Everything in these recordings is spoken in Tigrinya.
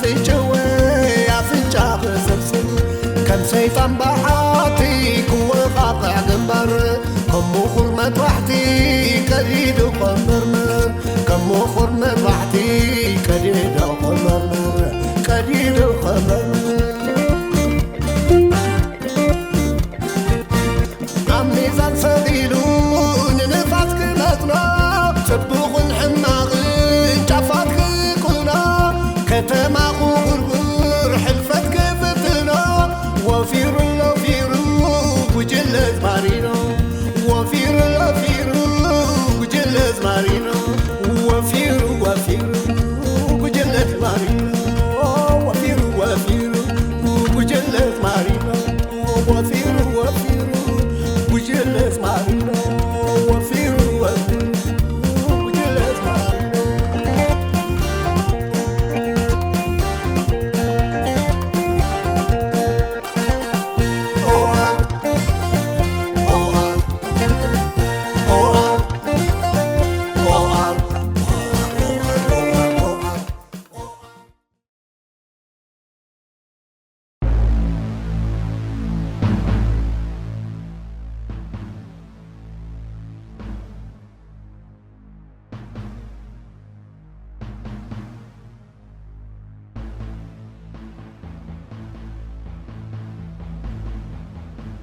ፍጭወይ ኣፍንጫ ክስብስብ ከም ሰይጣን በሓቲ ክወቓቕዕ ግንባር ከም ምኹር መጥባሕቲ ቀዲዱ ከመርምር ከም ምኹር መጥባሕቲ ቀዲዱ ከመርምር ቀዲዱ ከመርምር ኣብ ሚዛን ሰቒሉ ንንፋስ ክመጥኖ ጽቡቕን ሕማቕን ጫፋት ክቁኖ ከተማ ቁርቁር ሕልፈት ክፍትኖ ወፊሩ ሎፊሩ ጉጅለ ዝማሪኖ ወፊሩ ሎፊሩ ጉጅለ ዝማሪኖ ወፊሩ ወፊሩ ጉጅለ ዝማሪኖ ወፊሩ ወፊሩ ጉጅለ ዝማሪኖ ወፊሩ ወፊሩ ጉጅለ ዝማሪኖ ወፊሩ ወፊሩ ጉጅለ ዝማሪኖ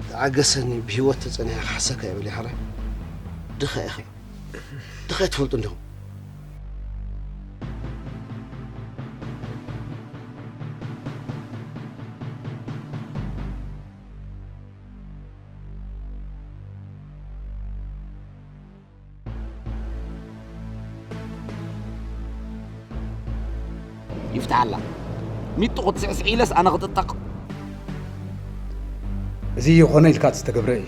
ተዓገሰኒ፣ ብህይወት ተጸኒሐ ክሓሰካ እየ በሊ ሓራይ። ድኻ ኢኺ። ድኻ ትፈልጡ እንዲኹም። ይፍትሓላ። ሚጡ ክትስዕስዕ ኢለስ ኣነ ክጥጠቕ። እዚ ይኾነ ኢልካ ዝተገብረ እዩ።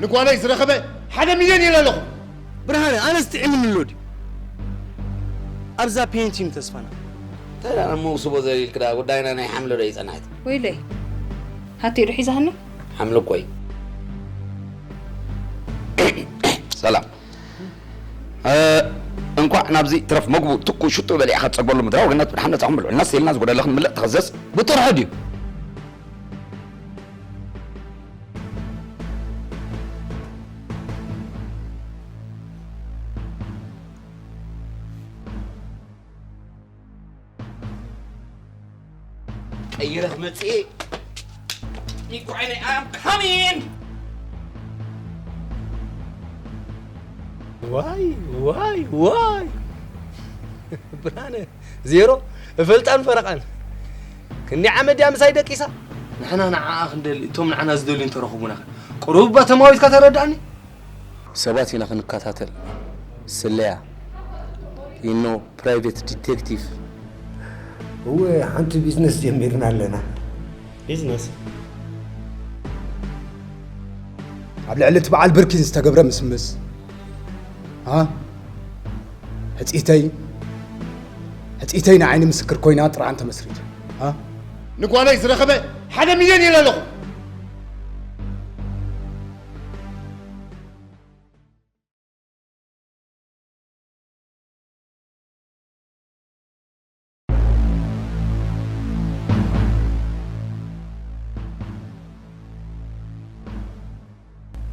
ንጓለይ ዝረኸበ ሓደ ሚልዮን ኢለ ኣለኹ። ብርሃነ፣ ኣነስ ጥዒሙኒ ኣሎ ድዩ? ኣብዛ ፔንቲን ተስፋና። እንታይ ደኣ እሞ ውስቦ ዘሊልክ ደኣ ጉዳይና ናይ ሓምለ ዶ ይጸናሕት? ወይለይ፣ ሃትዮ ዶ ሒዛኒ? ሓምለ እኮ እዩ። ሰላም። እ፣ እንኳዕ ናብዚ ትረፍ መግቡ ትኩ ሽጡ በሊዕኻ ትጸግበሉ ምድራዊ ገነት ብድሓን መጻኹም ብልዑልና ስቴልና ዝጎደለ ክንምልእ ተኸዘስ ብጥርሑ ድዩ? ቀይረ ክመጽእ እየ። ሚጓዓይነ፣ I am coming! ዋይ፣ ዋይ፣ ዋይ! ብርሃነ፣ ዜሮ፣ እፈልጣን ፈረቓን። ክንደይ ዓመት ድያ ምሳይ ደቂሳ? ንሕና ንዓኣ ክንደሊ፣ እቶም ንዓና ዝደልዩ እንተረኽቡና ከ? ቁሩብ እባ ተማዊትካ ተረድኣኒ። ሰባት ኢና ክንከታተል። ስለያ፣ you know, private detective። እወ፣ ሓንቲ ቢዝነስ ጀሚርና ኣለና። ቢዝነስ? ኣብ ልዕሊ እቲ በዓል ብርኪ ዝተገብረ ምስምስ። አ? ሕጽይተይ፣ ሕጽይተይ ንዓይኒ ምስክር ኮይና ጥርዓን ተመስሪቱ። አ? ንጓለይ ዝረኸበ ሓደ ሚልዮን ኢለ ኣለኹ።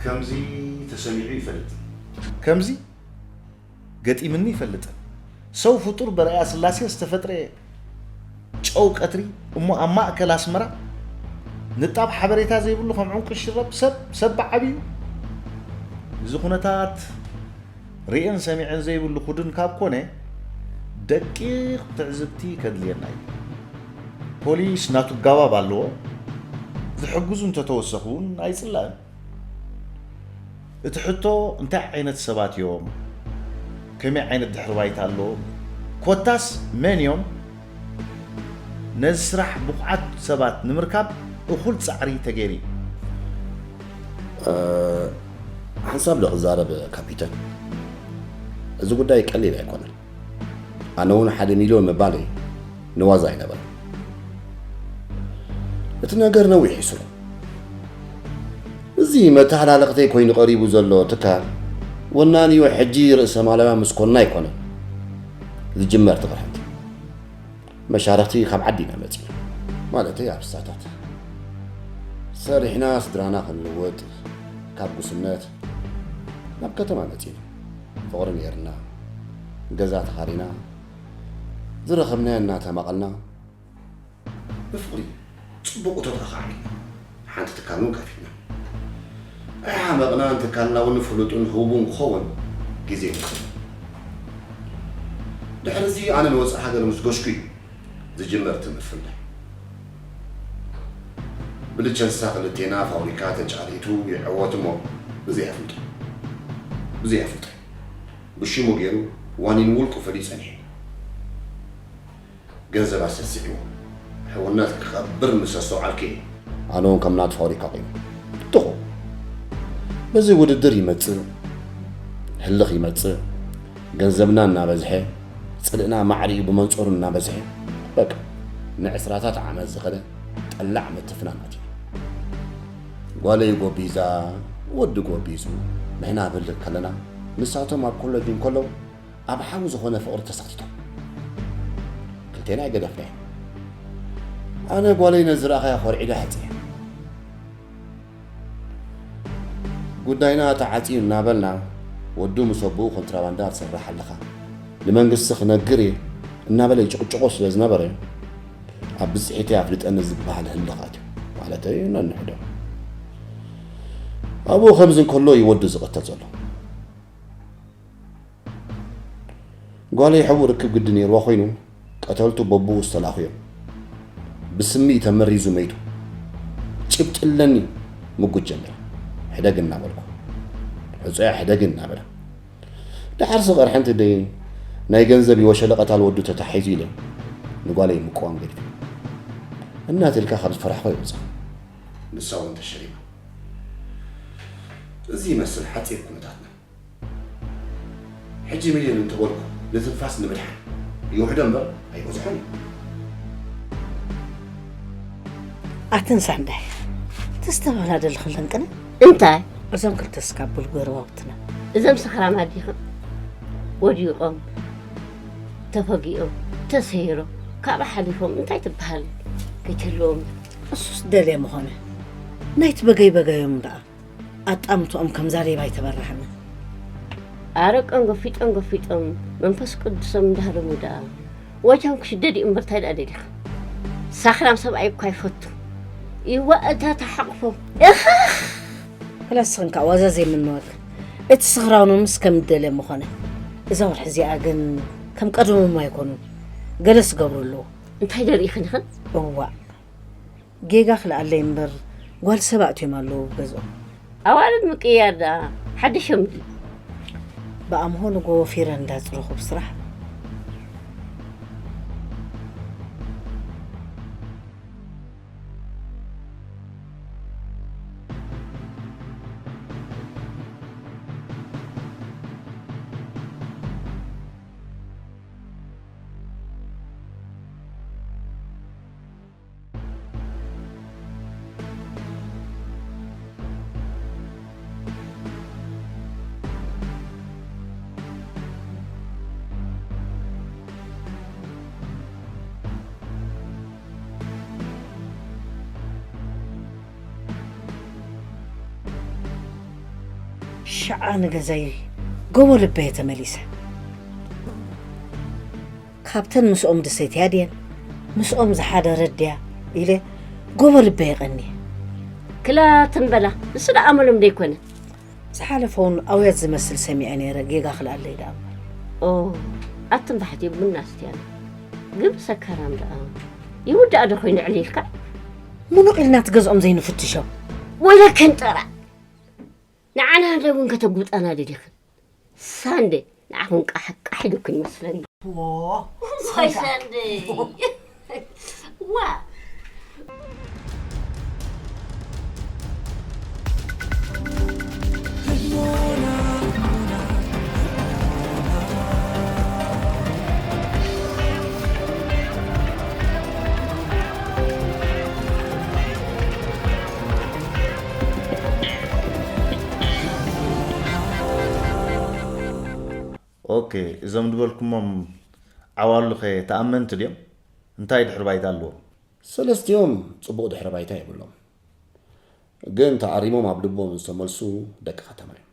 ከምዚ ተሰሚዑ ይፈልጥ። ከምዚ ገጢምኒ ይፈልጥ። ሰው ፍጡር በርኣያ ስላሴ ዝተፈጥረ ጨው ቀትሪ እሞ ኣብ ማእከል ኣስመራ ንጣብ ሓበሬታ ዘይብሉ ከም ዕንቁ ሽረብ ሰብ ሰብ ብዓብዩ እዚ ኩነታት ርእየን ሰሚዐን ዘይብሉ ኩድን ካብ ኮነ ደቂቕ ትዕዝብቲ ከድልየና እዩ። ፖሊስ ናቱ ኣጋባብ ኣለዎ። ዝሕግዙ እንተተወሰኹ እውን ኣይጽላእን። እቲ ሕቶ እንታይ ዓይነት ሰባት እዮም? ከመይ ዓይነት ድሕሪ ባይታ ኣለዎም? ኮታስ መን እዮም? ነዚ ስራሕ ብቑዓት ሰባት ንምርካብ እኹል ጻዕሪ ተገይሩ እዩ። ሓንሳብ ዶ ክዛረብ ካፒተን? እዚ ጉዳይ ቀሊል ኣይኮነን። ኣነ እውን ሓደ ሚልዮን ምባለይ ንዋዛ ኣይነበረን። እቲ ነገር ነዊሕ እዩ ስሩ። እዚ መተሓላለኽተይ ኮይኑ ቀሪቡ ዘሎ ትካል ወናኒኡ ሕጂ ርእሰ ማላዊ ምስ ኮንና ኣይኮነን ዝጅመር እቲ ቅርሕንቲ። መሻርኽቲ ካብ ዓዲ ኢና መጺና፣ ማለተይ ኣርቲስታት። ሰሪሕና ስድራና ክንልውጥ፣ ካብ ጉስነት ናብ ከተማ መጺና። ፍቕሪ ነይርና፣ ገዛ ተኻሪና፣ ዝረኸብናዮ እናተማቐልና፣ ብፍቕሪ ጽቡቕ እቶት ኣኻዕቢትና፣ ሓንቲ ትካል እውን ከፊትና። ኣይሓመቕናን፣ ትካልና እውን ፍሉጥን ህቡብን ክኸውን ግዜ ይወሰድ። ድሕሪ እዚ ኣነ ንወጻኢ ሃገር ምስ ገሽኩ እዩ ዝጅመር እቲ ምፍልላይ። ብልቸንሳ ክልቴና ፋብሪካ ተጫሪቱ ይዕወት እሞ ብዘይ ኣፍልጦ፣ ብዘይ ኣፍልጦ ብሽሙ ገይሩ ዋኒን ውልቁ ፈልዩ ጸኒሑ። ገንዘብ ኣሰስዕዎ። ሕውነት ክኸብር ምስ ኣስተውዓልኪ፣ ኣነ እውን ከም ናቱ ፋብሪካ ኮይኑ። ትኹ። በዚ ውድድር ይመጽእ፣ ህልኽ ይመጽእ፣ ገንዘብና እናበዝሐ፣ ጽልእና ማዕሪኡ ብመንጸሩ እናበዝሐ፣ በቃ፣ ንዕስራታት ዓመት ዝኸደ ጠላዕ ምትፍናን ኣትዩ። ጓለይ ጎቢዛ፣ ወዲ ጎቢዙ፣ ንሕና ኣብ ህልኽ ከለና፣ ንሳቶም ኣብ ኮለጅ እንከለዉ፣ ኣብ ሓዊ ዝኾነ ፍቕሪ ተሳቲቶም። ክልቴና ኣይገደፍናዮ። ኣነ ጓለይ ነዚ ረኣኻያ ኮርዒዳ ሕጽየ። ጉዳይና ተዓጽዩ እናበልና፣ ወዱ ምስ ኣቦኡ ኮንትራባንዳ ትሰርሕ ኣለኻ፣ ንመንግስቲ ክነግር እየ እናበለ ይጭቕጭቖ ስለ ዝነበረ፣ ኣብ ብጽሒተይ ኣፍልጠኒ ዝበሃል ህልኽ ኣትዩ። ማለተይ ነንሕዶ። ኣብኡ ከምዚ እንከሎ እዩ ወዱ ዝቕተል ዘሎ። ጓለይ ሕቡእ ርክብ ግዲ ነይርዋ ኮይኑ፣ ቀተልቱ በብኡ ዝተላእኹ እዮም። ብስሚ ተመሪዙ መይቱ። ጭብጢ ኣለኒ ምጉት ጀሚራ። ሕደግ እናበልኩ። ሕጹያ ሕደግ እናበላ። ደሓርሲ ቅርሕንቲ ደይ ናይ ገንዘብ ይወሸለ ቀታል ወዱ ተታሒዙ ኢለ ንጓለይ ምቅዋም ገዲፈ። እናትልካ ካብ ዝፈራሕኮ ይወጻ። ንሳ እውን ተሸሪባ። እዚ ይመስል ሓጺር ኩነታትና። ሕጂ ሚልዮን እንተበልኩ ንትንፋስ ንምድሓን ይውሕዶ እምበር ኣይበዝሖን እዩ። ኣትን ሳንዳይ ተስተባህላ ደለኽለን ቅነ እንታይ? እዞም ክልተ ስካብ ብልጎ ረዋውትና። እዞም ሰኽራም ኣዲኽም ወዲቖም ተፈጊኦም ተሰይሮም ካብኣ ሓሊፎም እንታይ ትበሃል ከይትህልዎም? እሱስ ደልየ ምኾነ ናይቲ በገይ በገዮም ደኣ ኣጣምትኦም ከም ዛሬባ ኣይተበራህና። ኣረቀን ገፊጦም ገፊጦም መንፈስ ቅዱሶም እንዳህረሙ ደኣ ወጃም ክሽደድ እዩ እምበር እንታይ ደኣ ደሊኻ? ሳኽራም ሰብኣይ እኳ ይፈቱ። ይዋ እታ ተሓቕፎ። እኽኽ! ክላስ ስኽን ከዓ ዋዛ ዘይምንወልክ። እቲ ስኽራውኖምስ ከም እደልየ ምኾነ። እዛ ወርሒ እዚኣ ግን ከም ቀደሞም ኣይኮኑን። ገለስ ክገብሩ ኣለዎ። እንታይ ደርኢ ክንኽን? እዋእ። ጌጋ ክልኣለይ እምበር ጓል ሰብ ኣእትዮም ኣለዉ ኣብ ገዝኦም። ኣዋልድ ምቅይያር ደኣ ሓድሾም ድዩ? ብኣምሆ ንጎ ፊረ እንዳጽረኹ ብስራሕ። ሽዓ ንገዛይ ጎቦ ልበየ ተመሊሰ። ካብተን ምስኦም ድሰይትያ ድየን ምስኦም ዝሓደረት ድያ ኢለ ጎቦ ልበየ ቀንየ። ክላ ትም በላ፣ ንሱ ደኣ ኣመሎም ደይኮነ። ዝሓለፈውን ኣውያት ዝመስል ሰሚዐ ነይረ፣ ጌጋ ክልኣለይ ደኣ እምበር። ኦ፣ ኣትም ባሕቲ ቡና ስትያና። ግን ሰካራም ደኣ ይውዳእ ዶ ኮይኑ ዕሊልካ? ሙኑቕ ኢልና እቲ ገዝኦም ዘይንፍትሾ። ወይለከን ጠራ። ንዓና እንደ እውን ከተጉብጣና ደሊኽን። ሳንዴ፣ ንዓኹም ቃሕ፣ ቃሕ ኢሉክን ይመስለኒ። ዎ፣ ወይ ሳንዴ። ዋ። ኦኬ፣ እዞም ዝበልኩሞም ዓዋሉኸ ተኣመንቲ ድዮም? እንታይ ድሕሪ ባይታ ኣለዎም? ሰለስቲኦም ጽቡቕ ድሕሪ ባይታ የብሎም። ግን ተኣሪሞም ኣብ ልቦም ዝተመልሱ ደቂ ከተማ እዮም።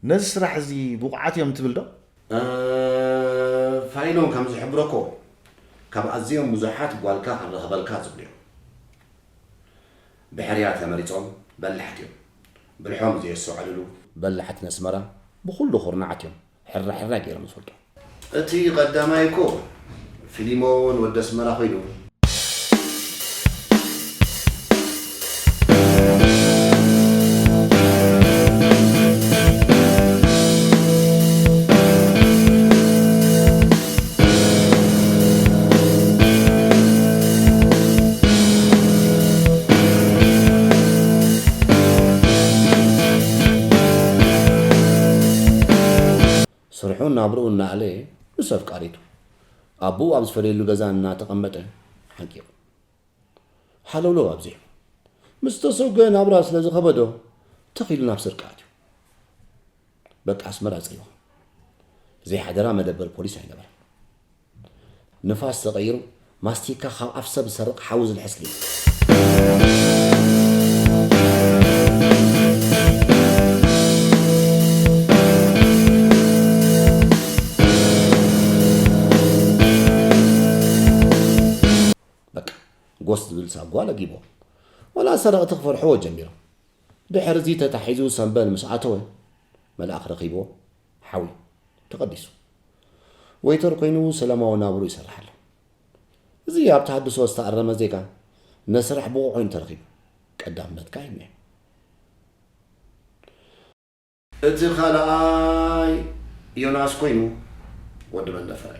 ነዚ ስራሕ እዚ ብቑዓት እዮም ትብል ዶ? እ፣ ፋይሎም ከም ዝሕብሮ እኮ ካብ ኣዝዮም ብዙሓት ጓልካ ክንረኽበልካ ዝብሉ እዮም። ብሕርያ ተመሪጾም በላሕቲ እዮም። ብልሖም ዘየስተውዓልሉ በላሕቲ ነስመራ ብኹሉ ኩርናዓት እዮም። ሕራ ሕራ ገይሮም ዝፈልጡ። እቲ ቀዳማይ እኮ ፊሊሞን ወዲ ኣስመራ ኮይኑ። ስርሑ ናብርኡ እናኣለየ ምስ ኣፍቃሪቱ ኣቦኡ ኣብ ዝፈለየሉ ገዛ እናተቐመጠ ሓንቂቑ። ሃለውለው ኣብዚሑ። ምስ ተሰጉገ ናብራ ስለ ዝኸበዶ ትኽ ኢሉ ናብ ስርቂ ኣትዩ። በቃ ኣስመራ ጸይዋ። ዘይሓደራ መደበር ፖሊስ ኣይነበረን። ንፋስ ተቐይሩ ማስቲካ ካብ ኣፍ ሰብ ዝሰርቕ ሓዊ ዝልሕስ ገይሩ። በቃ ጎስ ዝብል ሳጓ ለጊቦ። ወላ ሰረቕቲ ክፈርሕዎ ጀሚሮም። ድሕሪ እዚ ተታሒዙ ሰምበል ምስ ኣተወ መልኣኽ ረኺብዎ ሓዊ ተቐዲሱ። ወይተር ኮይኑ ሰላማዊ ናብሩ ይሰርሕ ኣሎ። እዚ ኣብ ተሃድሶ ዝተኣረመ ዜጋ ነስራሕ ብቑዕ ኮይኑ ተረኺቡ ቀዳምነትካ ይምነ። እቲ ካልኣይ ዮናስ ኮይኑ ወዲ መንደፈረ።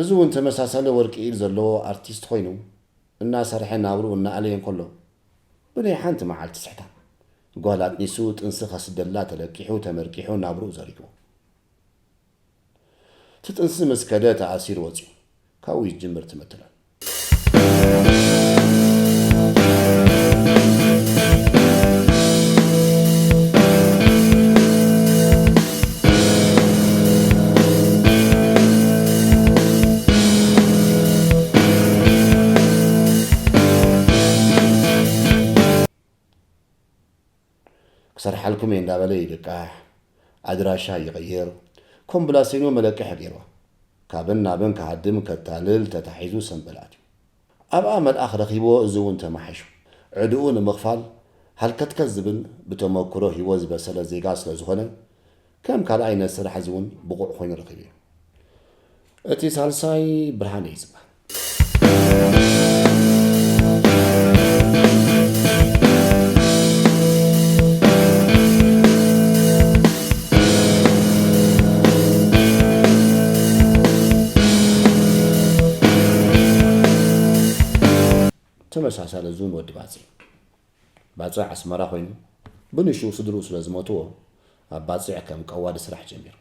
እዚ እውን ተመሳሳሊ ወርቂ ኢድ ዘለዎ ኣርቲስት ኮይኑ እናሰርሐ ናብርኡ እናኣለየ እንከሎ ብናይ ሓንቲ መዓልቲ ስሕታ ጓል ኣጥኒሱ ጥንሲ ከስደላ ተለቂሑ ተመርቂሑ ናብርኡ ዘሪግዎ። እቲ ጥንሲ ምስ ከደ ተኣሲሩ ወፂኡ። ካብኡ ይጅምር እቲ መተላል። ክሰርሓልኩም እየ እንዳበለ ይልቃሕ፣ ኣድራሻ ይቕይር፣ ኮምብላሴኖ መለቀሒ ገይርዋ። ካብን ናብን ክሃድም ከታልል ተታሒዙ ሰንበል ኣትዩ። ኣብኣ መልኣኽ ረኺብዎ፣ እዚ እውን ተማሒሹ። ዕድኡ ንምኽፋል ሃልከትከት ዝብል ብተመክሮ ህይወት ዝበሰለ ዜጋ ስለ ዝኾነ ከም ካልኣይ ነቲ ስራሕ እዚ እውን ብቑዕ ኮይኑ ረኺብዮ። እቲ ሳልሳይ ብርሃነ እዩ ዝበሃል። ተመሳሳሊ እዙን ወዲ ባጽዕ። ባጽዕ ኣስመራ ኮይኑ ብንሽኡ ስድርኡ ስለ ዝሞትዎ ኣብ ባጽዕ ከም ቀዋዲ ስራሕ ጀሚሩ።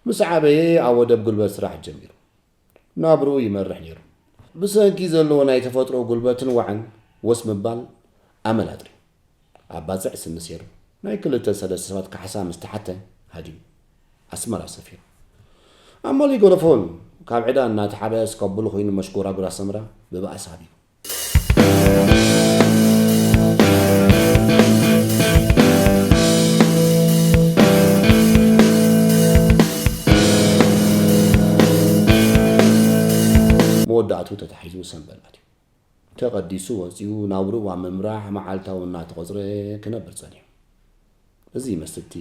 ምስ ዓበየ ኣብ ወደብ ጉልበት ስራሕ ጀሚሩ ናብርኡ ይመርሕ ነይሩ። ብሰንኪ ዘለዎ ናይ ተፈጥሮ ጉልበትን ዋዕን ወስ ምባል ኣመል ኣጥርዩ። ኣብ ባጽዕ ስኒ ሰይሩ ናይ ክልተ ሰለስተ ሰባት ካሕሳ ምስ ተሓተ ሃዲሙ ኣስመራ ሰፊሩ። ኣብ ማሊጎሎፎን ካብ ዕዳ እናተሓበ እስከብሉ ኮይኑ መሽጎራጉር ኣስመራ ብባእሲ ሃቢቡ። መወዳእቱ ተታሒዙ ሰንበል ኣትዩ። ተቐዲሱ ወፂኡ ናብርኡ ኣብ ምምራሕ መዓልታዊ እናተቖፅረ ክነብር ፀኒሑ። እዚ ይመስል እቲ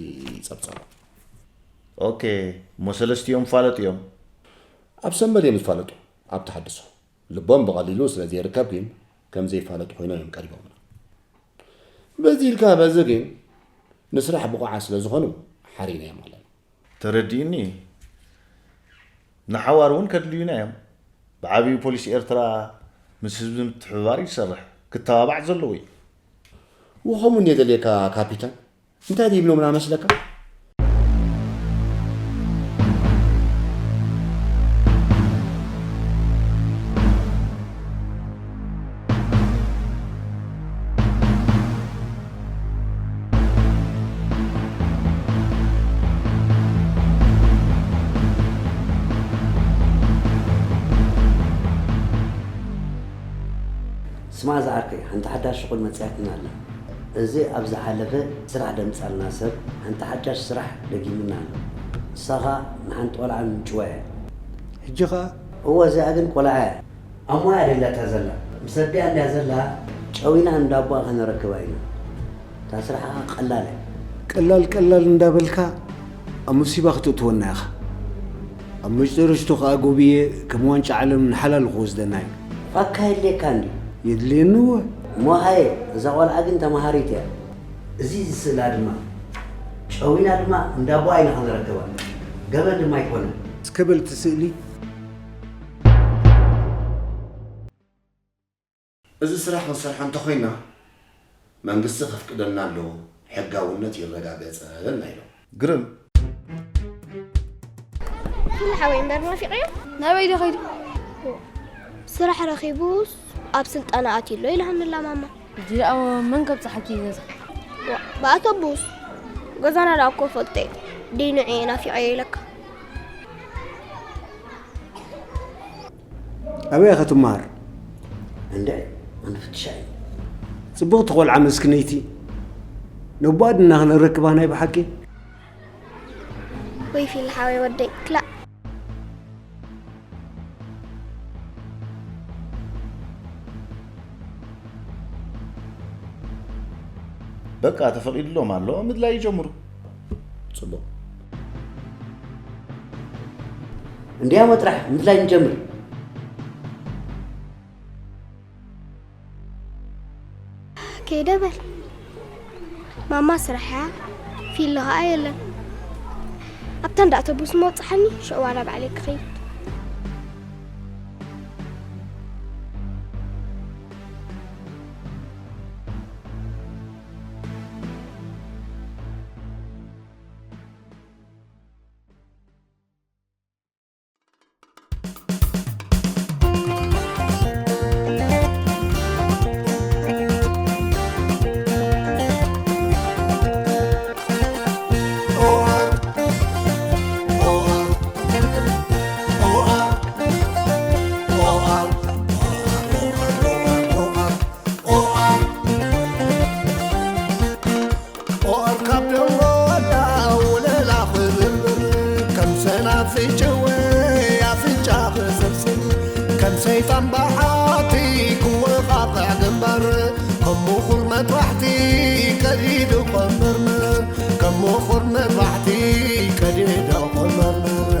ፀብፀቡ። ኦኬ፣ እሞ ሰለስቲኦም ፋለጥ እዮም? ኣብ ሰንበል እዮም ዝፋለጡ። ኣብ ተሃድሶ ልቦም ብቐሊሉ ስለ ዘይርከብ ግን ከም ዘይፋለጡ ኮይኖም እዮም ቀሪቦምና። በዚ ኢልካ በዚ ግን ንስራሕ ብቑዓት ስለ ዝኾኑ ሓሪናዮም ኣለና። ተረዲእኒ። ንሓዋር እውን ከድልዩና እዮም። ብዓብዩ ፖሊስ ኤርትራ ምስ ህዝቢ ምትሕብባር እዩ ዝሰርሕ። ክተባባዕ ዘለዎ እዩ። ወኸሙ እንደ ደልየካ ካፒታን እንታይ ይብሎምና መስለካ? ስማዕ ዝዓርከይ፣ ሓንቲ ሓዳሽ ሽቑል መጺኣትና ኣላ። እዚ ኣብ ዝሓለፈ ስራሕ ደምጻልና ሰብ ሓንቲ ሓዳሽ ስራሕ ደጊሙና ኣሎ። ንሳ ኸኣ ንሓንቲ ቆልዓ ንምጭዋ እያ። ሕጂ ኸኣ? እወ፣ እዚኣ ግን ቆልዓ እያ። ኣሞያ ደላታ ዘላ። ምስ ኣዲኣ እንድያ ዘላ፣ ጨዊና እንዳ ኣቦኣ ከነረክባ ኢና። እታ ስራሕ ኸኣ ቀላል እያ። ቀላል ቀላል እንዳበልካ ኣብ ሙሲባ ክተእትወና ኢኻ። ኣብ መጨረሽቱ ከኣ ጎብየ ከም ዋንጫ ዓለም ንሓላሉ ክወስደና እዩ። ፋካ የድልየካ እንድዩ። የድልየኒ እወ። እሞ ሃየ፣ እዛ ቆልዓ ግን ተማሃሪት እያ። እዚ ዝስእላ ድማ ጨዊና ድማ እንዳ ኣቦኣ ኢና ከነረክባ። ገበን ድማ ኣይኮነን። እስከ በል እቲ ስእሊ። እዚ ስራሕ ክንሰርሖ እንተኾይና መንግስቲ ከፍቅደልና ኣለዎ፣ ሕጋውነት ይረጋገጸልና ኢሎም። ግርም። ፊል ሓወይ እምበር ናፊቐዮ። ናበይ ዶ ኸይዱ? ስራሕ ረኺቡስ ኣብ ስልጠና ኣትዩ ኣሎ ኢላ ሃንላ ማማ። ሕጂ ደኣ መን ከብጽሓኪ ገዛ? ዋ፣ ብኣተቡስ ገዛና ደኣ እኮ ፈልጠ። ደይንዑ እየ ናፊቐዮ ኢለካ። ኣበይ ኢኻ ትመሃር? እንድዒ፣ ኣነ ፍትሻ እየ። ጽብቕቲ ቆልዓ መስክነይቲ። ነቦኣ ድና ክነረክባ ናይ ብሓቂ? ወይ ፊል ሓወይ ወደይ ክላእ። በቃ ተፈቒድሎም ኣሎ፣ ምድላይ ይጀምሩ። ጽቡቕ። እንድያሞ ጥራሕ ምድላይ ንጀምር። ከይደ በል። ማማ ስራሕ እያ፣ ፊሎ ኸኣ የለን። ኣብታ እንዳ ኣተቡስ እሞ ኣብጽሓኒ፣ ሽዑ ዋላ ባዕለይ ክኸይድ። ኦር ካብ ደወላ ውለላ ክብርብር ከም ሰናፍጭ ወይ ኣፍንጫ ክስብስብ ከም ሰይጣን በሓቲ ክወቓቕዕ ግንባር ከም ምኹር መጥባሕቲ ቀዲዱ ክምርምር ከም ምኹር መጥባሕቲ ቀዲዱ ክምርምር